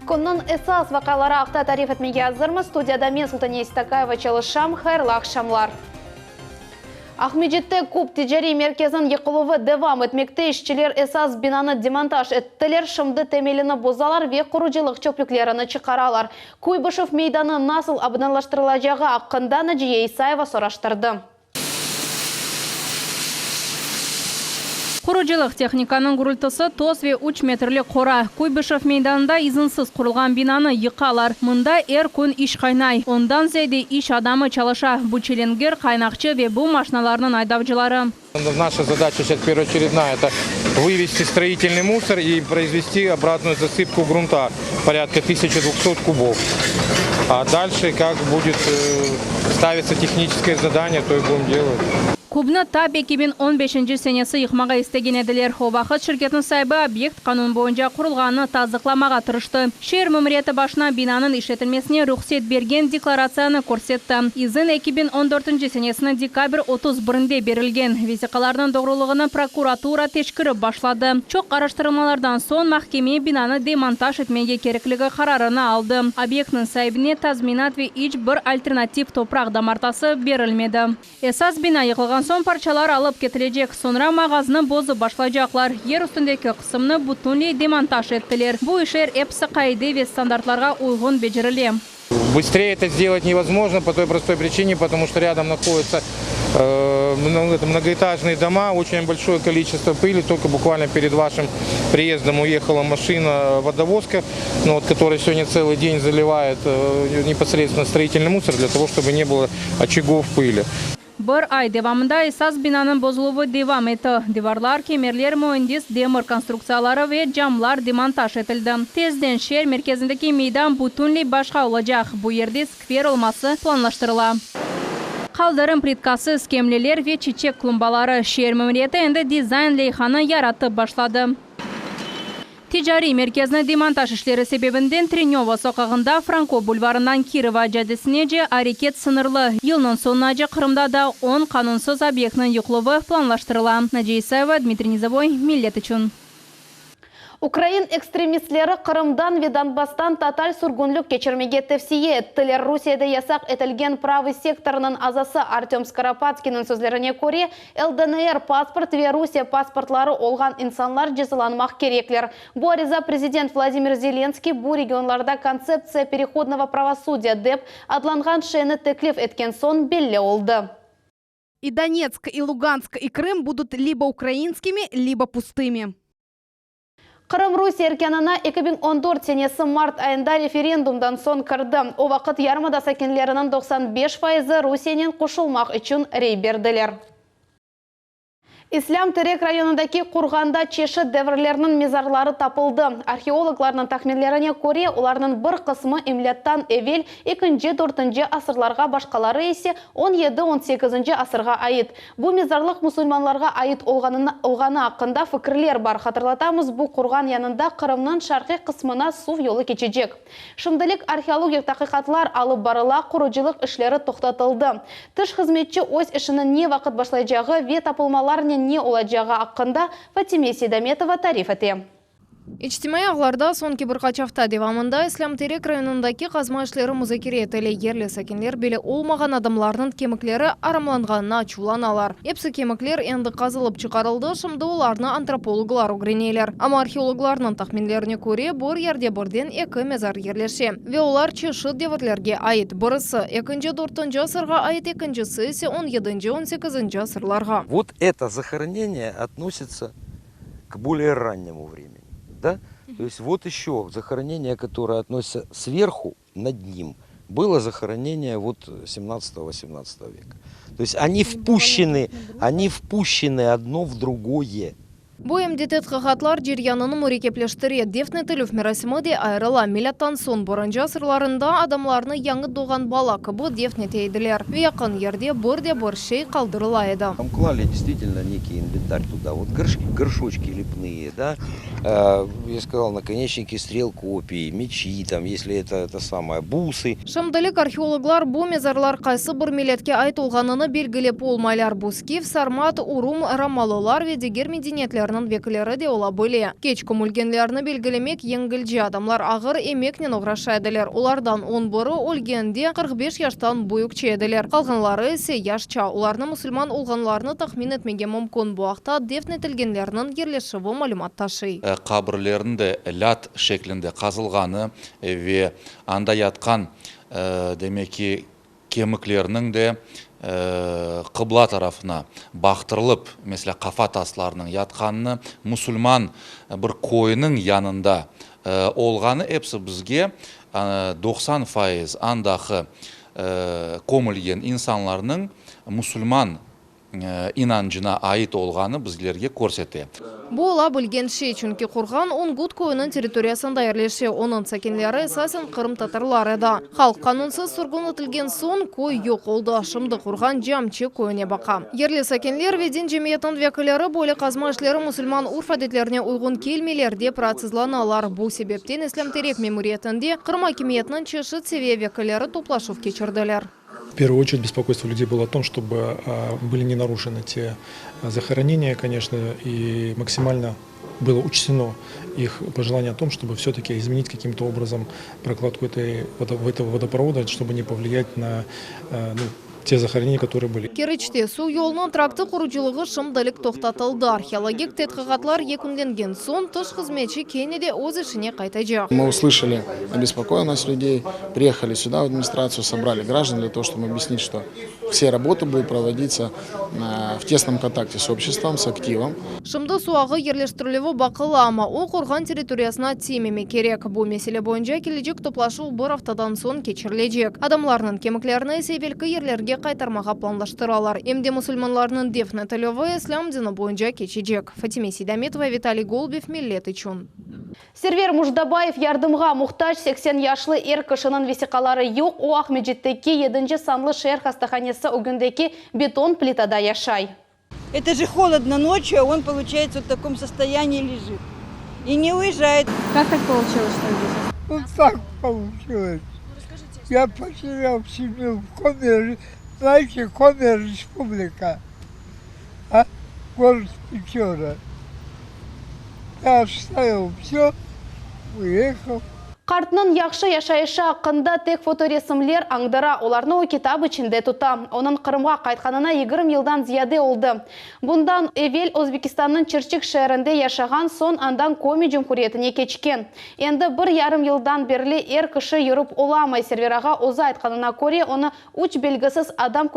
Künniñ esas vaqiaları aqta tarif etmege azırmız. Studiyada men, Sultaniye Seytakayeva, çalışam. Hayırlı aqşamlar. Aqmescitte Kub ticariy merkeziniñ yıqıluvı devam etmekte. İşçiler esas binanı demontaj ettiler, şimdi temelini bozalar ve qurucılıq çöplüklerini çıqaralar. Kuybışev meydanı nasıl abadanlaştırılacağı aqqında Naciye İsayeva soraştırdı. Qurucılıq tehnikanıñ gürültisi, toz ve üç metrli qora. Kuybışev meydanında izinsiz qurulğan binanı yıqalar. Mında er kün iş qaynay. Ondan ziyade iş adamı çalışa, bu çilingir, qaynaqçı ve bu maşinalarnıñ aydavcıları. Наша задача сейчас первоочередная, это вывести строительный мусор и произвести обратную засыпку грунта, порядка 1200 кубов. А дальше как будет ставиться техническое задание, то и будем делать. Kubnı tap 2015 senesi yıqmağa istegen ediler. O vaqıt şirketniñ saibi obyekt qanun boyunca qurulğanını tasdıqlamağa tırıştı. Şeer memuriyeti başına binanıñ işletilmesine ruhset bergen deklaratsiyanı körsetti. İzin 2014 senesiniñ dekabr 31-nde berilgen. Vesiqalarnıñ doğrulığını prokuratura teşkirip başladı. Çoq araştırmalardan soñ mahkeme binanı demontaj etmege kerekligi qararını aldı. Obyektniñ saibine tazminat ve iç bir alternativ topraq damartası berilmedi. Esas bina yıqılğan soñ parçalar alıp ketilecek, soñra mağaznı bozıp başlaycaqlar. Yer üstündeki qısımnı bütünley demontaj ettiler. Bu işler episi qaide ve standartlarğa uyğun becerile. Быстрее это сделать невозможно по той простой причине, потому что рядом находятся многоэтажные дома, очень большое количество пыли. Только буквально перед вашим приездом уехала машина водовозка, ну, вот, которая сегодня целый день заливает непосредственно строительный мусор для того, чтобы не было очагов пыли. Bir ay devamında esas binanıñ bozuluvı devam etti. Divarlar, kemerler, müendis demir konstruktsiyaları ve camlar demontaj etildi. Tezden şeer merkezindeki meydan bütünley başqa olacaq, bu yerde skver olması planlaştırıla. Qaldırım plitkası, skemleler ve çiçek klumbaları, şeer memuriyeti endi dizayn leyhanı yaratıp başladı. Ticariy merkezni demontaj işleri sebebinden Trenöva soqağında Franko bulvarından Kirova cadesinece areket sıñırlı. Yılnıñ soñunace Qırımda daa on qanunsız obyektniñ yıqıluvı planlaştırıla. Naciye İsayeva, Dmitriy Nizovoy, Millet içün. Ukrain ekstremistleri Qırımdan ve Donbasstan total sürgünlik keçirmege tevsiye ettiler. Rusiyede yasaq etilgen Pravıy sektornıñ azası Artöm Skoropadskiyniñ sözlerine köre, LDNR pasport ve Rusiye pasportları olğan insanlar cezalanmaq kerekler. Bu ariza prezident Vladimir Zelenskiy bu regionlarda Kontseptsiya perehodnogo pravosudya dep adlanğan şeyni teklif etken soñ belli oldı. И Донецк, и Луганск, и Крым будут либо украинскими, либо пустыми. Qırım Rusiye erkânına 2014 senesi mart ayında referendumdan soñ kirdi. O vaqıt yarımada sakinleriniñ 95 fayızı Rusiyenen qoşulmaq içün rey berdiler. İslâm Terek rayonındaki qurğanda çeşit devirlerniñ mezarları tapıldı. Arheologlarnıñ tahminlerine köre, olarnıñ bir qısmı milâttan evel ekinci-dörtünci asırlarğa, başqaları ise on yedi-on sekizinci asırğa ait. Bu mezarlıq musulmanlarğa ait olğanı aqqında fikirler bar. Hatırlatamız, bu qurğan yanında Qırımnıñ şarqiy qısmına suv yolu keçecek. Şimdilik arheologik taqiqatlar alıp barıla, qurucılıq işleri toqtatıldı. Tış hızmetçi öz işini ne vaqıt başlaycağı ve tapılmalarnen ne olacağı aqqında Fatime Seydametova tarif ete. İçtimaiy ağlarda soñki bir qaç afta devamında İslâm Terek rayonındaki qazma işleri muzakere etile. Yerli sakinler belli olmağan adamlarnıñ kemikleri aramlanğanına açuvlanalar. Episi kemikler endi qazılıp çıqarıldı, şimdi olarnı antropologlar ögreneler. Amma arheologlarnıñ tahminlerine köre, bir yerde birden eki mezar yerleşe ve olar çeşit devirlerge ait, birisi, ekinci-dörtünci asırğa ait, ekincisi ise on yedinci-on sekizinci asırlarğa. Vot eto zahoroneniye otnositsa k bolее раннему времени, да? То есть вот еще захоронение, которое относится сверху над ним, было захоронение вот 17-18 века. То есть они впущены одно в другое. Bu em de tedqiqatlar ceryanını mürekkepleştire, defn etilüv merasimi de ayırıla. Milâttan soñ birinci asırlarında adamlarnı yañı doğğan bala kibi defn ete ediler ve yaqın yerde bir de bir şey qaldırıla edi. Там клали действительно некий инвентарь туда, вот горшки, горшочки лепные. да, э, я сказал, наконечники стрел копий, мечи, там, если это, это самое, бусы. Şimdilik arheologlar bu mezarlar qaysı bir milletke ait olğanını belgilep olmaylar. Bu skif, sarmat, urum, romalılar ve diger medeniyetlerniñ vekilleri de ola bile. Keç kömülgenlerni belgilemek yengilce, adamlar ağır emeknen oğraşa ediler. Olardan on biri ölgende 45 yaştan büyükçe ediler, qalğanları ise yaşça. Olarnı musulman olğanlarını tahmin etmege mümkün. Bu aqta defn etilgenlerniñ yerleşüvi malümat taşıy. Qabirlerniñ de lât şeklinde qazılğanı ve anda yatqan, demek ki, kemiklerniñ de qıbla tarafına baqtırılıp, meselâ, qafa taslarınıñ yatqanını, musulman bir köyniñ yanında olğanı episi bizge 90% andaqı kömülgen insanlarnıñ musulman inancına ait olğanı bizlerge körsete. Bu ola bilgen şey, çünki qurğan Ungut köyüniñ territoriyasında yerleşe, onıñ sakinleri esasen qırımtatarlar edi. Halq qanunsız sürgün etilgen soñ, köy yoq oldı. Şimdi qurğan Camçı köyüne baqa. Yerli sakinler ve din cemiyetiniñ vekilleri böyle qazma işleri musulman urf-adetlerine uyğun kelmeyler, dep raatsızlanalar. Bu sebepten İslâm-Terek memuriyetinde Qırım akimiyetiniñ çeşit seviye vekilleri toplaşuv keçirdiler. В первую очередь беспокойство людей было о том, чтобы были не нарушены те захоронения, конечно, и максимально было учтено их пожелание о том, чтобы все-таки изменить каким-то образом прокладку этой, этого водопровода, чтобы не повлиять на ну, те захоронения, которые были. Keriçte suv yolunıñ traktı qurucılığı şimdilik toqtatıldı. Arheologik tedqiqatlar yekünlengen soñ tış hızmetçi kene de öz işine qaytacaq. Мы услышали обеспокоенность людей, приехали сюда в администрацию, собрали граждан для того, чтобы объяснить, что все работы будут проводиться в тесном контакте с обществом, с активом. Şimdi suv ağı yerleştirilüvi baqıla, amma o qurğan territoriyasına tiymemek kerek. Bu mesele boyunca kelecek toplaşuv bir aftadan soñ keçirilecek. Adamlarnıñ kemiklerini ise evelki yerlerge qaytarmağa planlaştıralar. Em de musulmanlarnıñ defn etilüvi islâm dini boyunca keçecek. Fatime Seydametova, Vitaliy Golubev, Millet içün. Server Mujdabayev yardımğa muhtac 80 yaşlı er kişiniñ vesiqaları yoq, o Aqmescitteki yedinci sanlı şeer hastahanesi ögündeki beton plitada yaşay. Это же холодно ночью, а он, получается, в таком состоянии лежит. И не уезжает. Как так получилось, что здесь? Вот так получилось. Я потерял семью в Коми, знаете, Коми республика, а? Город Печора. Я оставил все, уехал. Qartnıñ yahşı yaşayışı aqqında tek fotoresimler añdıra, olarnı o kitap içinde tuta. Onıñ Qırımğa qaytqanına 20 yıldan ziyade oldı. Bundan evel Özbekistannıñ Çirçik şeerinde yaşağan soñ andan Komi Cumhuriyetine keçken. Endi bir yarım yıldan berli er kişi yürip olamay. Server ağa özü aytqanına köre, onı üç belgisiz adam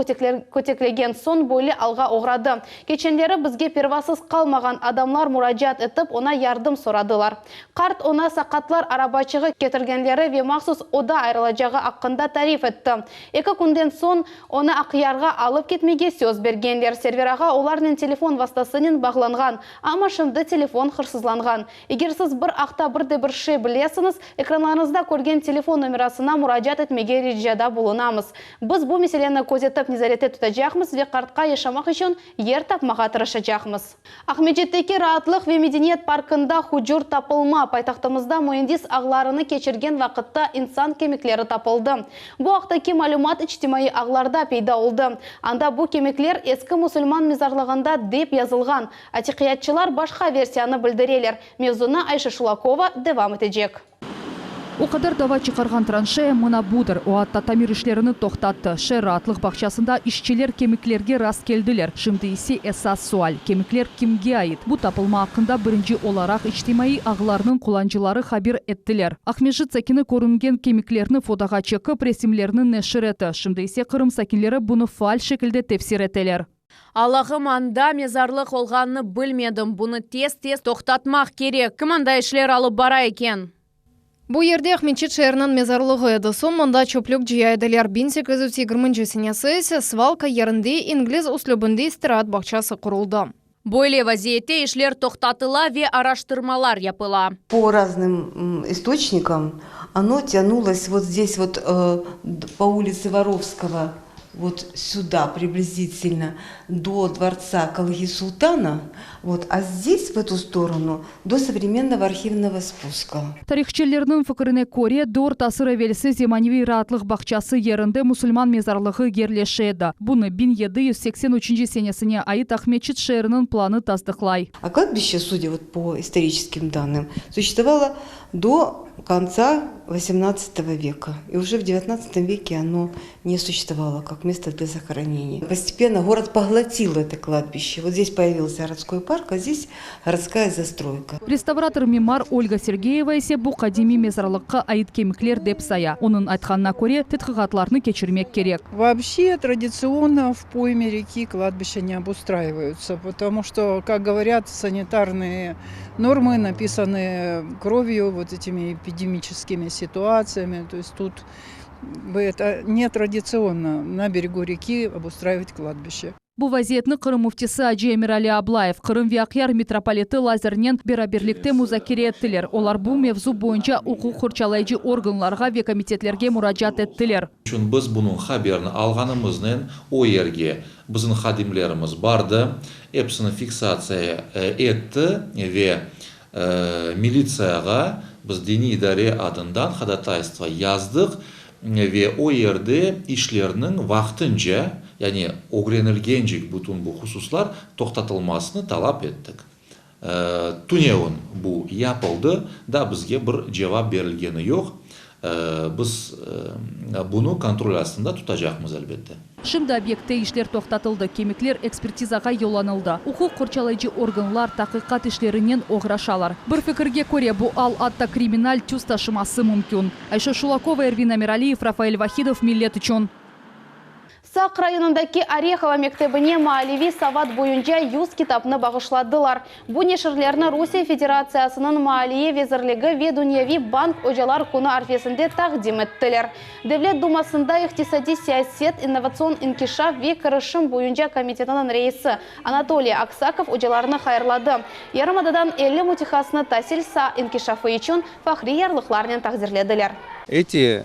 köteklegen soñ böyle alğa oğradı. Keçenleri bizge pervasız qalmağan adamlar muracaat etip, oña yardım soradılar. Qart oña saqatlar arabaçığı ketirgenleri ve mahsus oda ayırılacağı aqqında tarif etti. Eki künden soñ onı Aqyarğa alıp ketmege söz bergenler. Server ağa olarnen telefon vastasınen bağlanğan, amma şimdi telefon hırsızlanğan. Eger siz bir aqta bir de bir şey bilesiñiz, ekranlarıñızda körgen telefon nomerasına muracaat etmege ricada bulunamız. Biz bu meseleni közetip nezarette tutacaqmız ve qartqa yaşamaq içün yer tapmağa tırışacaqmız. Aqmescitteki Raatlıq ve medeniyet parkında hucur tapılma. Paytahtımızda müendis ağlarını keçirgen vaqıtta insan kemikleri tapıldı. Bu aqtaki malümat içtimaiy ağlarda peyda oldı. Anda bu kemikler eski musulman mezarlığında dep yazılğan. Atiqiyatçılar başqa versiyanı bildireler. Mevzunı Ayşe Şulakova devam etecek. O qadar dava çıqarğan tranşeya mına budır. O atta tamir işlerini toqtattı. Şeer raatlıq bağçasında işçiler kemiklerge rast keldiler. Şimdi ise esas sual, kemikler kimge ait? Bu tapılma aqqında birinci olaraq içtimaiy ağlarnıñ qullanıcıları haber ettiler. Aqmescit sakini körüngen kemiklerni fotoğa çekip, resimlerni neşir etti. Şimdi ise Qırım sakinleri bunı faal şekilde tefsir eteler. Allahım, anda mezarlıq olğanını bilmedim. Bunı tez-tez toqtatmaq kerek. Kim anda işler alıp bara eken? Bu yerde Aqmescit şeeriniñ mezarlığı edi. Soñ mında çöplük cıya ediler. 1820 senesi ise svalka yerinde ingliz üslübinde istiraat bağçası quruldı. Böyle vaziyette işler toqtatıla ve araştırmalar yapıla. По разным источникам оно тянулось вот здесь вот по улице Воровского, вот сюда приблизительно до дворца Калги Султана. Вот, а здесь, в эту сторону, до современного архивного спуска. Tarihçilerniñ fikrine köre, dört asır evelsi zemaneviy raatlıq bağçası yerinde musulman mezarlığı yerleşe edi. Bunı 1783 senesine ait Aqmeçit şeeriniñ planı tasdıqlay. А кладбище, судя вот по историческим данным, существовало до конца XVIII века. И уже в XIX веке оно не существовало как место для захоронений. Постепенно город поглотил это кладбище. Вот здесь появился городской парк, а здесь городская застройка. Restavrator-mimar Olga Sergeyeva ise bu qadimiy mezarlıqqa ait kemikler dep saya. Onıñ aytqanına köre, tedqiqatlarnı keçirmek kerek. Вообще традиционно в пойме реки кладбища не обустраиваются, потому что, как говорят, санитарные нормы написаны кровью, вот этими эпидемическими ситуациями. То есть тут это не традиционно на берегу реки обустраивать кладбище. Bu vaziyetni Qırım müftisi Acı Emirali Ablayev, Qırım ve Aqyar mitropoliti Lazarnen beraberlikte muzakere ettiler. Olar bu mevzu boyunca uquq qorçalayıcı organlarğa ve komitetlerge muracaat ettiler. İçün biz bunıñ haberini alğanımıznen o yerge bizim hadimlerimiz bardı, episini fiksatsiya etti ve militsiyağa biz diniy idare adından hodataystvo yazdıq ve o yerde işlerniñ vaqtınca, yani ögrenilgencek bütün bu hususlar toqtatılmasını talap ettik. Tünevin bu yapıldı, daa bizge bir cevap berilgeni yoq. Biz bunı kontrol astında tutacaqmız, elbette. Şimdi obyektte işler toqtatıldı, kemikler ekspertizağa yollanıldı. Uquq qorçalayıcı organlar taqiqat işlerinen oğraşalar. Bir fikirge köre, bu al atta kriminal tüs taşıması mümkün. Ayşe Şulakova, Ervin Amiraliyev, Rafael Vahidov, Millet içün. Saq rayonındaki Orehovo mektebine maalleviy savat boyunca 100 kitapnı bağışladılar. Bu neşirlerni Rusiye Federatsiyasınıñ Maliye vezirligi ve Dünyaviy bank Ocalar künü arfesinde taqdim ettiler. Devlet dumasında iqtisadiy siyaset, innovatsion inkişaf ve kirişim boyunca komitetiniñ reisi Anatoliy Aksakov ocalarnı hayırladı. Yarımadadan 50 mütehassısnı tasil saa inkişafı içün fahriy yarlıqlarnen taqdirlediler. Эти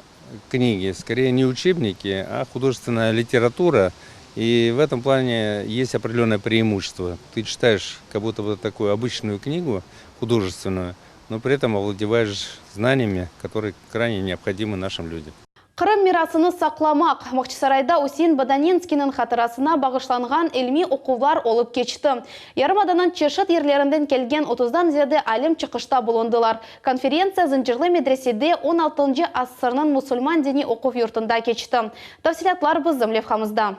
книги скорее не учебники, а художественная литература. И в этом плане есть определенное преимущество. Ты читаешь как будто бы такую обычную книгу художественную, но при этом овладеваешь знаниями, которые крайне необходимы нашим людям. Qırım mirasını saqlamaq. Bağçasarayda Üsein Bodaninskiyniñ hatırasına bağışlanğan ilmiy oquvlar olıp keçti. Yarımadanıñ çeşit yerlerinden kelgen 30-dan ziyade alim çıqışta bulundılar. Konferentsiya Zıncırlı medresede 16 asırnıñ musulman diniy oquv yurtunda keçti. Tafsilâtlar bizim levhamızda.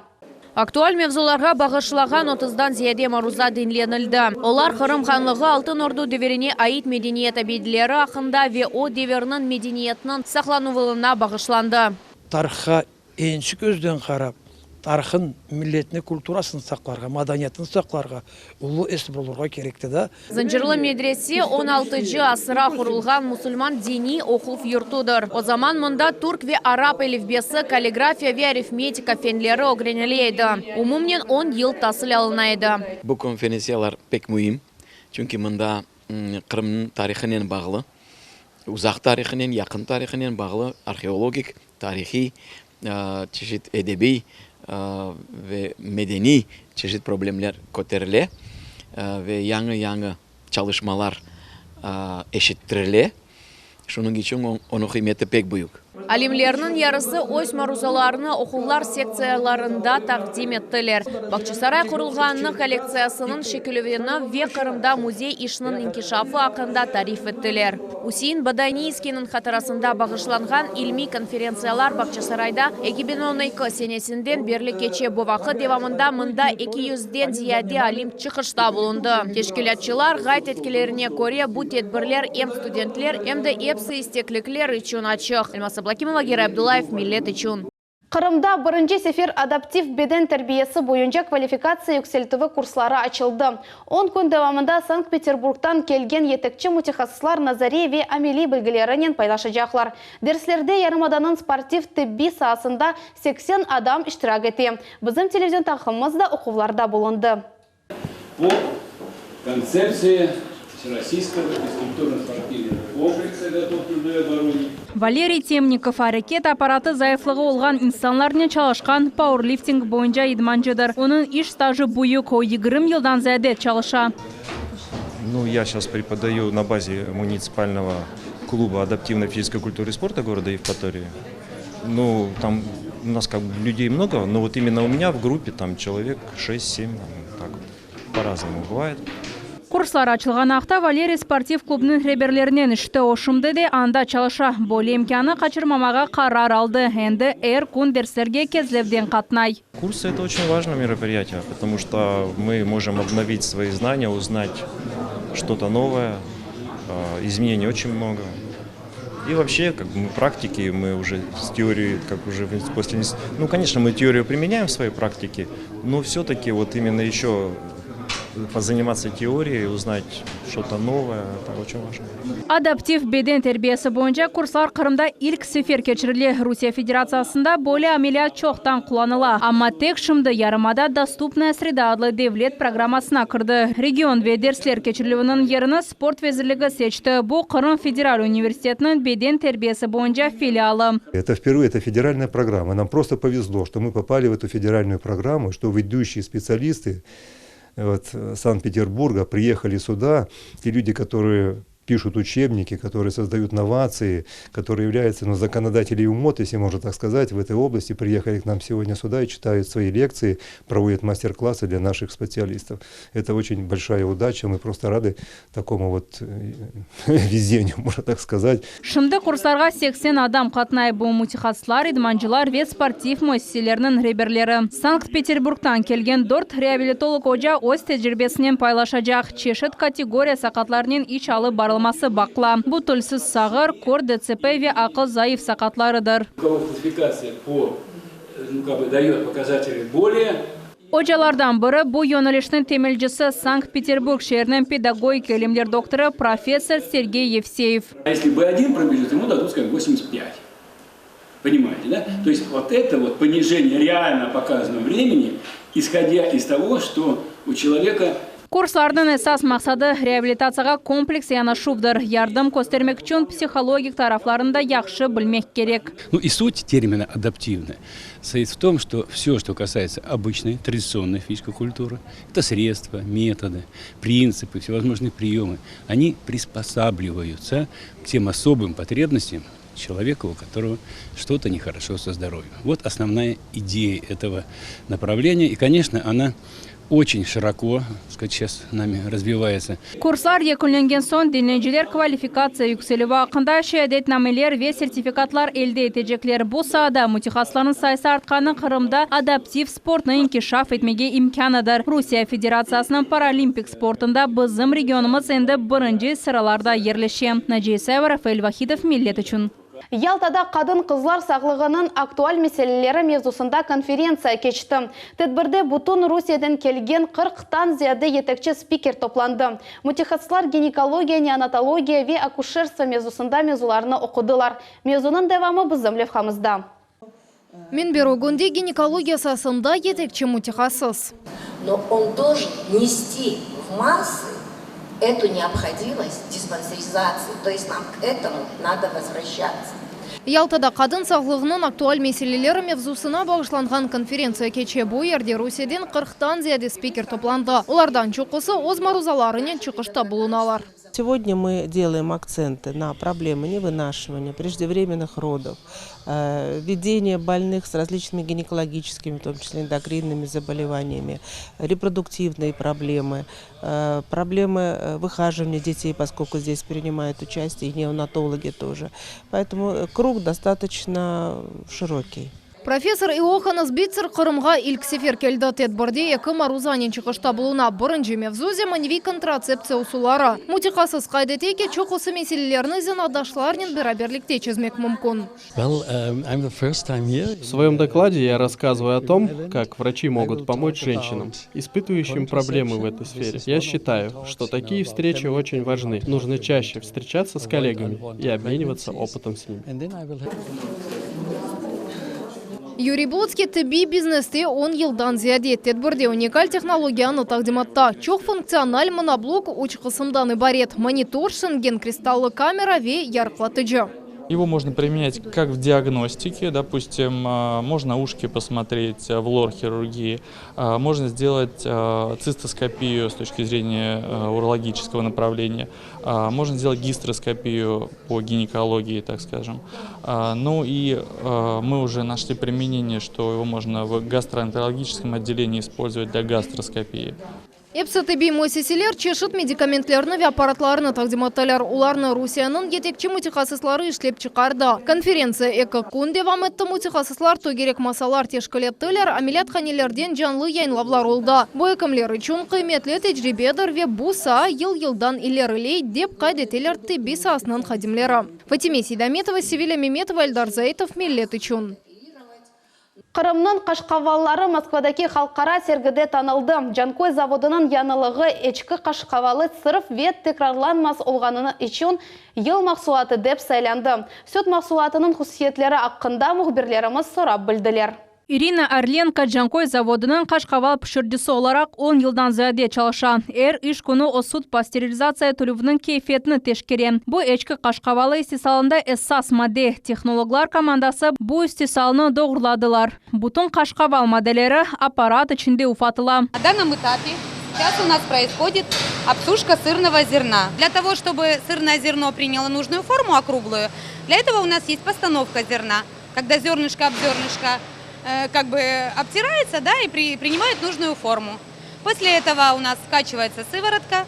Aktual mevzularğa bağışlağan 30-dan ziyade maruza diñlenildi. Olar Qırım Hanlığı Altın Ordu devirine ait medeniyet abideleri aqqında ve o devirniñ medeniyetiniñ saqlanuvına bağışlandı. Tarihqa ekinci közden qarap, tarihın, milletniñ kulturasını saqlarğa, madaniyetini saqlarğa, ulu esip olurğa kerekti da. Zıncırlı medrese 16 asırda qurulğan musulman diniy oquv yurtudır. O zaman mında türk ve arap elifbesi, kalligrafiya ve arifmetika fenleri ögrenile edi. Umumen 10 yıl tasil alına edi. Bu konferentsiyalar pek müim, çünki mında Qırımnıñ tarihınen bağlı, uzaq tarihınen, yaqın tarihınen bağlı arheologik, tarihiy, çeşit edebiy ve medeniy çeşit problemler köterile ve yañı-yañı çalışmalar eşittirile. Şunıñ içün onıñ qıymeti pek büyük. Alimlerniñ yarısı öz maruzalarını oquvlar sektsiyalarında taqdim ettiler. Bağçasaray qurulğanı kollektsiyasınıñ şekillenüvi ve Qırımda müzey işiniñ inkişafı aqqında tarif ettiler. Üsein Bodaninskiyniñ hatırasına bağışlanğan ilmiy konferentsiyalar Bağçasarayda 2012 senesinden berli keçe. Bu vaqıt devamında mında 200-den ziyade alim çıqışta bulundı. Teşkilâtçılar qayd etkenlerine köre, bu tedbirler em studentler, em de episi istekliler içün açıq. Elmaz Ablakimova, Geray Abdullayev, Millet içün. Qırımda birinci sefer adaptiv beden terbiyesi boyunca kvalifikatsiya yükseltüvi kursları açıldı. 10 kün devamında Sankt-Peterburgdan kelgen yetekçi mütehassıslar nazariy ve ameliy bilgilerinen paylaşacaqlar. Derslerde yarımadanıñ sportiv tibbiy saasında 80 adam iştirak ete. Bizim televizion taqımımız da oquvlarda bulundı. По концепции Всероссийского физкультурно-спортивного комплекса «Готов к трудовой обороне». Valeriy Temnikov, areket apparatı zayıflığı olğan insanlarnen çalışqan pauerlifting boyunca idmancıdır. Onıñ iş stajı büyük, o, 20 yıldan ziyade çalışa. Ну, я сейчас преподаю на базе муниципального клуба адаптивной физической культуры и спорта города Евпатории. Ну, там у нас как бы людей много, но вот именно у меня в группе там человек 6-7, так вот, по-разному бывает. Kurslar açılğan aqta Valeriy sportiv klubnıñ reberlerinen işti. O, şimdi de anda çalışa. Böyle imkânnı qaçırmamağa qarar aldı. Endi er kün derslerge Kezlevden qatnay. Курсы – это очень важное мероприятие, потому что мы можем обновить свои знания, узнать что-то новое. Изменений очень много. И вообще, как бы мы практики, мы уже с теорией, как уже после... Ну, конечно, мы теорию применяем в своей практике, но все-таки вот именно еще позаниматься теорией, узнать что-то новое, это очень важно. Adaptiv beden terbiyesi boyunca kurslar Qırımda ilk sefer keçirile. Rusiye Federatsiyasında böyle ameliyat çoqtan qullanıla. Amma tek şimdi yarımada Dostupnaya sreda adlı devlet programmasına kirdi. Region ve dersler keçirilüviniñ yerini Sport vezirligi seçti. Bu Qırım federal universitetiniñ beden terbiyesi boyunca filialı. Это впервые, это федеральная программа. Нам просто повезло, что мы попали в эту федеральную программу, что ведущие специалисты вот, Санкт-Петербурга приехали сюда, те люди, которые пишут учебники, которые создают новации, которые являются ну, законодателями мод, если можно так сказать, в этой области, приехали к нам сегодня сюда и читают свои лекции, проводят мастер-классы для наших специалистов. Это очень большая удача, мы просто рады такому вот э, везению, можно так сказать. Şimdi kurslarğa 80 adam qatnay. Bu mütehassıslar, idmancılar ve sportiv müessiseleriniñ reberleri. Sankt-Peterburgtan kelgen dört reabilitolog oca öz tecribesinen paylaşacaq. Çeşit kategoriya saqatlarnen iş alıp barılması baqıla. Bu tilsiz sağır, kör, DTSP ve aqıl zayıf saqatlarıdır. У кого классификация по, ну, как бы дает показатели более Ocalardan biri bu yönelişniñ temelcisi Sankt-Peterburg şeeriniñ pedagogika ilimler doktorı professor Sergey Yevseyev. А если B1 пробежит, ему дадут, скажем, 85. Понимаете, да? То есть вот это вот понижение реально показанного времени, исходя из того, что у человека Kurslarnıñ esas maqsadı reabilitatsiyağa kompleks yanaşuvdır. Yardım köstermek içün psihologik taraflarını da yahşı bilmek kerek. Ну и суть термина «адаптивная» состоит в том, что все, что касается обычной, традиционной физической культуры, это средства, методы, принципы, всевозможные приемы, они приспосабливаются к тем особым потребностям человека, у которого что-то нехорошо со здоровьем. Вот основная идея этого направления. И, конечно, она очень широко, так сказать, сейчас нами развивается. Kurslar yekünlengen soñ diñleyiciler kvalifikatsiya yükselüvi aqqında şeadetnameler ve sertifikatlar elde etecekler. Bu saada mütehassıslarnıñ sayısı artqanı Qırımda adaptiv sportnı inkişaf etmege imkânıdır. Rusiye Federatsiyasınıñ paralimpik sportında bizim regionımız endi birinci sıralarda yerleşe. Naciye Isayeva, Rafael Vahidov, Millet içün. Yaltada qadın-qızlar sağlığınıñ aktual meseleleri mevzusında konferentsiya keçti. Tedbirde bütün Rusiyeden kelgen 40-tan ziyade yetekçi spiker toplandı. Mütehassıslar ginekologiya, neonatologiya ve akuşerstvo mevzusında mevzularını oqudılar. Mevzunıñ devamı bizim levhamızda. Minber ögünde ginekologiya saasında yetekçi mütehassıs. Но он должен нести в массы эту необходимость диспансеризации. То есть нам к этому надо возвращаться. Yaltada qadın sağlığınıñ aktual meseleleri mevzusına bağışlanğan konferentsiya keçe. Bu yerde Rusiyeden 40-tan ziyade spiker toplandı. Olardan çoqusı öz maruzalarınen çıqışta bulunalar. Сегодня мы делаем акценты на проблемы невынашивания, преждевременных родов, э, ведение больных с различными гинекологическими, в том числе эндокринными заболеваниями, репродуктивные проблемы, э, проблемы э, выхаживания детей, поскольку здесь принимают участие и неонатологи тоже. Поэтому круг достаточно широкий. Профессор Иоханнес Битцер Qırımğa ilk sefer keldi. Tedbirde eki maruzanen çıqışta buluna. Birinci mevzu zemaneviy kontratseptsiya usulları. Mütehassıs qayd ete ki, çoqusı meselelerni zenaatdaşlarnen beraberlikte çezmek mümkün. В своем докладе я рассказываю о том, как врачи могут помочь женщинам, испытывающим проблемы в этой сфере. Я считаю, что такие встречи очень важны. Нужно чаще встречаться с коллегами и обмениваться опытом с ними. Yuriy Blotskiy tibbiy bizneste 10 yıldan ziyade tedbirde unikal tehnologiyanı taqdim etti. Çoq funktsional monoblok üç qısımdan ibaret. Monitor, şingen kristallı kamera ve yarıqlatıcı. Его можно применять как в диагностике, допустим, можно ушки посмотреть в лор-хирургии, можно сделать цистоскопию с точки зрения урологического направления, можно сделать гистероскопию по гинекологии, так скажем. Ну и мы уже нашли применение, что его можно в гастроэнтерологическом отделении использовать для гастроскопии. Episi tibbiy müessiseler çeşit medikamentlerni ve apparatlarnı taqdim ettiler. Olarnı Rusiyeniñ yetekçi mütehassısları işlep çıqardı. Konferentsiya eki kün devam etti, mütehassıslar tögerek masalar teşkil ettiler, ameliyathanelerden canlı yayınlavlar oldı. Bu ekimler içün qıymetli tecribedir ve bu saa yıl-yıldan ileriley, dep qayd eteler tibbiy saasınıñ hadimleri. Fatime Seydametova, Sevilâ Memetova, Eldar Zaitov, Millet içün. Qırımnıñ qaşqavalları Moskvadaki halqara sergide tanıldı. Canköy zavodınıñ yañılığı eçki qaşqavalı sırf ve tekrarlanmaz olğanını içün yıl mahsulatı dep saylandı. Süt mahsulatınıñ hususiyetleri aqqında mühbirlerimiz sorap bildiler. İrina Orlenko Canköy zavodınıñ qaşqaval pişiricisi olaraq on yıldan ziyade çalışa. Er iş künü o süt pasterilizatsiya etilüviniñ keyfiyetini teşkere. Bu eçki qaşqavalı istisalında esas madde. Tehnologlar komandası bu istisalnı doğruladılar. Bütün qaşqaval maddeleri apparat içinde ufatıla. Na данном этапе сейчас у нас происходит обсушка сырного зерна. Для того, чтобы сырное зерно приняло нужную форму округлую, для этого у нас есть постановка зерна, когда зернышко об зернышко как бы обтирается, да, и принимает нужную форму. После этого у нас скачивается сыворотка.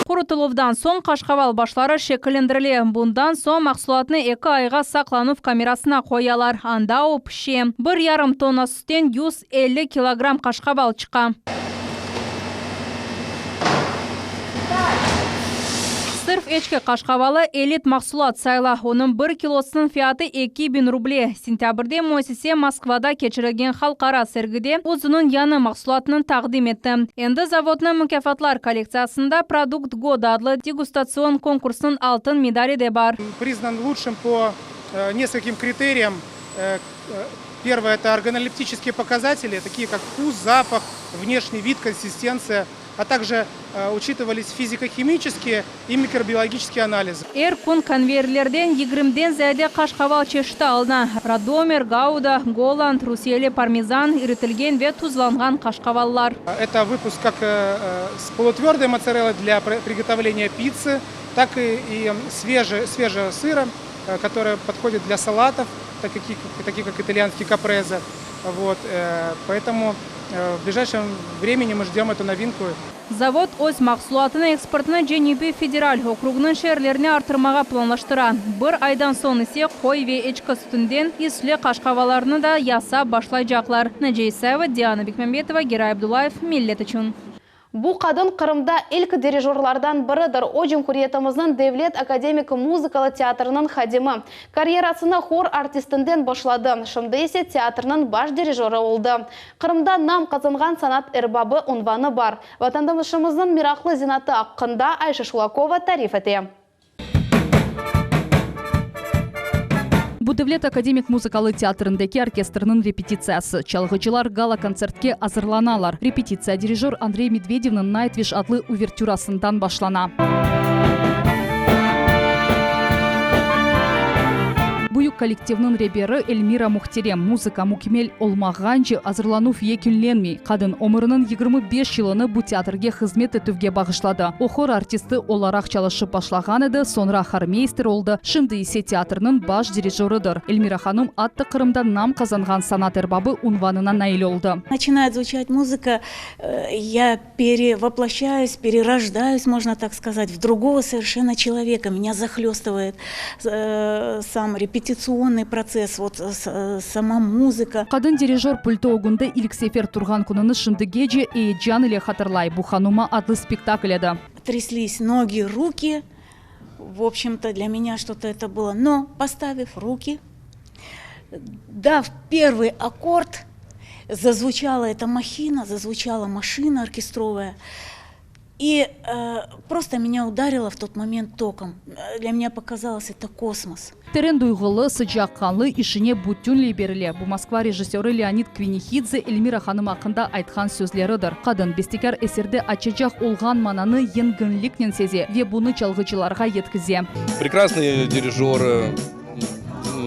Qurutıluvdan soñ qaşqaval başları şekillendirile. Bundan soñ mahsulatnı eki ayğa saqlanuv kamerasına qoyalar, anda o pişe. Bir yarım tonna sütten 150 kilogramm qaşqaval çıqa. Sırf eçki qaşqavalı elit mahsulat sayıla. Onıñ bir kilosınıñ fiyatı 2000 ruble. Sentâbrde müessise Moskvada keçirilgen halqara sergide özüniñ yañı mahsulatını taqdim etti. Endi zavodnıñ mukâfatlar kollektsiyasında Produkt goda adlı degustatsion konkursınıñ altın medali de bar. Priznan lучшим po neskolkim kriteriyam. Первое, это органолептические показатели, такие как вкус, запах, внешний вид, консистенция, а также учитывались физико-химические и микробиологические анализы. Er kün konveyerlerden yigirmiden ziyade qaşqaval çeşiti alına, Radomer, Gauda, Golland, rusiyeli parmezan, iritilgen ve tuzlanğan qaşqavallar. Это выпуск как с полутвердой моцареллой для приготовления пиццы, так и свежего сыра, которая подходит для салатов, такие как итальянский капрезе. Вот, поэтому в ближайшем времени мы ждем эту новинку. Zavod öz mahsulatını eksportını Cenübiy federal okrugınıñ şeerlerine arttırmağa planlaştıra. Bir aydan soñ ise qoy ve eçki sütünden isli qaşqavallarnı da yasap başlaycaqlar. Naciye İsayeva, Diana Bekmambetova, Geray Abdullayev, Millet içün. Bu qadın Qırımda ilk dirijorlardan biridir. O, cumhuriyetimizniñ Devlet akademik muzıkalı teatriniñ hadimi. Karyerasını hor artistinden başladı, şimdi ise teatrniñ baş dirijorı oldı. Qırımda nam qazanğan sanat erbabı unvanı bar. Vatandaşımıznıñ meraqlı zenaatı aqqında Ayşe Şulakova tarif ete. Bu Devlet akademik muzıkalı teatrindeki orkestrniñ repetitsiyası. Çalğıcılar gala-kontsertke azırlanalar. Repetitsiya dirijor Andrey Medvedevniñ Nightwish adlı uvertürasından başlana. Büyük kollektivniñ reberi Elmira Mühterem, muzıka mükemmel olmağance azırlanuv yekünlenmey. Qadın ömüriniñ 25 yılını bu teatrge hızmet etüvge bağışladı. O hor artisti olaraq çalışıp başlağan edi, soñra hormeyster oldı, şimdi ise teatrniñ baş dirijorıdır. Elmira hanım atta Qırımda nam qazanğan sanat erbabı unvanına nail oldı. Начинает звучать музыка, я перевоплощаюсь, перерождаюсь, можно так сказать, в другого совершенно человека. Меня захлестывает сам репетиционный процесс, вот сама музыка. Qadın dirijor pultı ögünde ilk sefer turğan kününi şimdigece eyecan ile hatırlay. Bu Hanuma adlı spektakl edi. Тряслись ноги, руки. В общем-то, для меня что-то это было. Но, поставив руки, дав первый аккорд, зазвучала эта махина, зазвучала машина оркестровая. И просто меня ударило в тот момент током. Для меня показалось, это космос. Teren duyğulı, sıcaqqanlı, işine bütünley berile, bu Moskva rejissörı Leonid Kvinihidze Elmira hanım aqqında aytqan sözleridir. Qadın, bestekâr eserde açacaq olğan mananı yenginliknen seze ve bunı çalğıcılarğa yetkize. Прекрасный дирижер,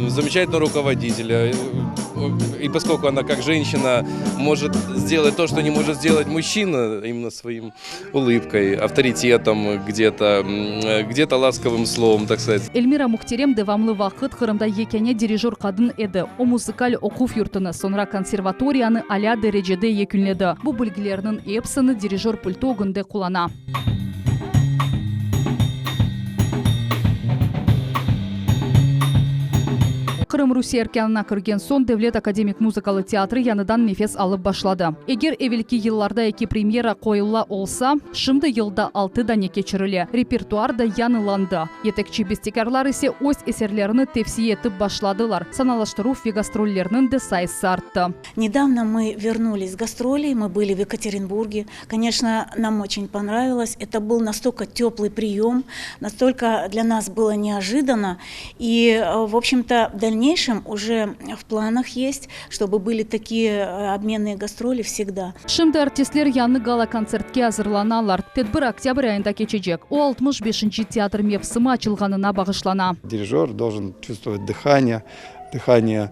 замечательный руководитель. И поскольку она как женщина может сделать то, что не может сделать мужчина, именно своим улыбкой, авторитетом где-то, где-то ласковым словом, так сказать. Elmira Mühterem devamlı vaqıt Qırımda yekâne dirijör qadın edi. O muzıkal oquv yurtını, soñra konservatoriyanı alâ derecede yekünledi. Bu bilgilerniñ episini dirijör pultı ögünde qullana. Qırım Rusiye erkânına kirgen soñ Devlet akademik muzıkalı teatri yañıdan nefes alıp başladı. Eger evelki yıllarda eki premyera qoyula olsa, şimdi yılda altı dane keçirile, repertuar da yañılandı. Yetekçi bestekârlar ise öz eserlerini tevsiye etip başladılar, sanalaştıruv ve gastrollerniñ de sayısı arttı. Nedavno мы вернулись с гастролей, мы были в Екатеринбурге. Конечно, нам очень понравилось. Это был настолько теплый прием, настолько для нас было неожиданно. И, в общем-то, в дальнейшем уже в планах есть, чтобы были такие обменные гастроли всегда. Şimdi artistler yañı gala-kontsertke azırlanalar. Tedbir oktâbr ayında keçecek. O, 65-nci teatr mevsimi açılğanına bağışlana. Dirijör должен чувствовать дыхание, дыхание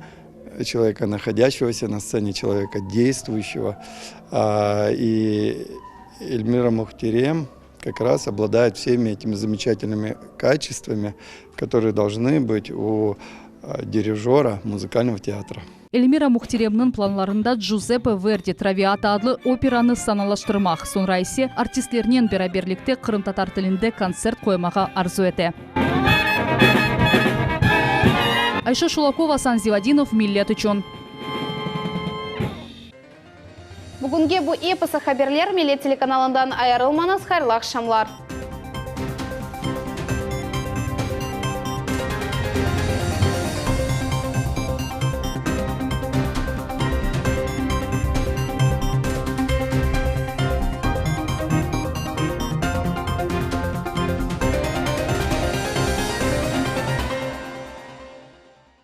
человека, находящегося на сцене, человека действующего. И Эльмира Мухтерем как раз обладает всеми этими замечательными качествами, которые должны быть у дирижера музыкального театра. Elmira Mühteremniñ planlarında Djuzeppe Verdi Traviata adlı operanı sanalaştırmaq, soñra ise artistlernen beraberlikte qırımtatar tilinde kontsert qoymağa arzu ete. Ayşe Şulakova, Asan Zivadinov, Millet içün. Bugünge bu episi haberler, Millet telekanalından ayırılmañız, hayırlı aqşamlar.